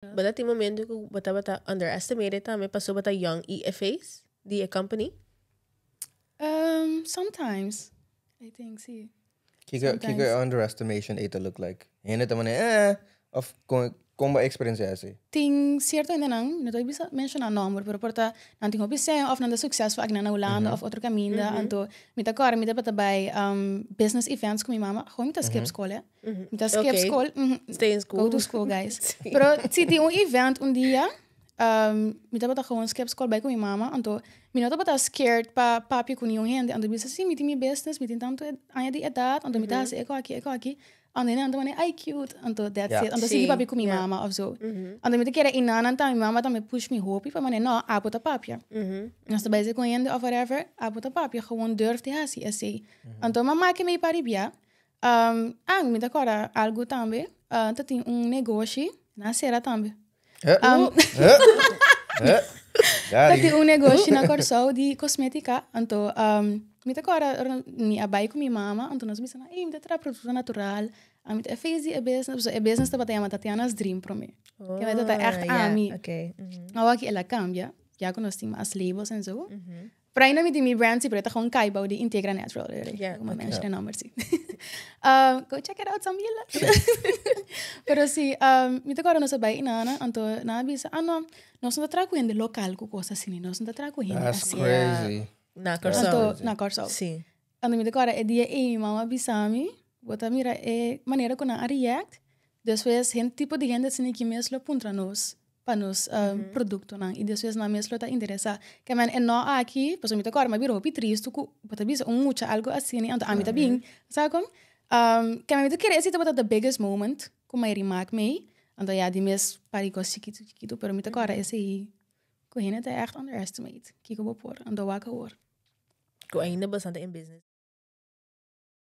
Bo ta tin momento ku bo tabata underestimated tambe pasobra bo ta young i e face di e company? Sometimes, I think si. Kiko kiko e underestimation ei ta look like? Hende ta manera eh of kon kon bo a experiencia esei? Tin cierto hendenan, no ta bisa menciona nomber, pero por ta nan tin hopi sen of nan ta successful aki nan na Hulanda of otro caminda, anto mi ta corda mi tabata bai business events cu mi mama, gewoon mi ta skip school eh. Mi ta skip school. Stay in school. Go to school, guys. Pero si tin un event un dia, mi tabata gewoon skip school bai cu mi mama, anto mi no tabata scared pa papia cu niun hende, anto mi bisa, si, mi tin mi business, mi tin tanto aña di edad, anto mi ta haci eko aki, eko aki. Anto hende nan ta pone, ay cute, anto that's it. Anto sigui papia cu mi mama of zo. Anto mi ta kere inanan tambe, mi mama tambe push mi hopi pa manera, no, abo ta papia. Nos ta bai cu hende of whatever, abo ta papia, gewoon durf di haci esey. Anto mama ke mi paribia, Ah, mi ta kòrda algu tambe. Ah, ta tin un negoshi na sera tambe. Ta tin un negoshi na Kòrsou di kosmétika. Anto, mi ta kòrda ora mi a bai ku mi mama, anto nos a bisa nan, ey, mi ta traha produkto natural. Mi ta e face di e business. Pasobra e business tabata yama Tatiana's Dream promé. Ke mi ta ègt ami. Awor aki el a kambia, ya ku nos tin mas labels en zo. Pero ainda mi tin mi brand si, pero e ta gewoon kai bou di Integra Natural. Really. Yeah, Como okay. mention e nomber si. Go check it out, Samila. Pero si, mi ta acorda nos a bai inana, anto nan a bisa, ah no, nos no ta traha cu hende local cu cos asina, nos no ta traha cu hende That's asina. crazy. Na Kòrsou. Anto, na Kòrsou. Sí. Anto mi ta acorda e dia ei mi mama a bisa mi, bo ta mira e manera cu nan a react, despues hende tipo di hende asina ki mes lo puntra nos pa nos productonan y despues nan mes lo ta interesa. Ke men e no aki, pasobra mi ta acorda mi a bira hopi tristu cu bo ta bisa un mucha algo asina anto ami ta bin, sa con? Ke men mi ta kere esi tabata the biggest moment cu mi a remark mei, anto ya di mes par di cos chikitu chikitu, pero mi ta acorda esey cu hende ta echt underestimate kiko bo por, anto wak awor. Cu ainda bastante in business.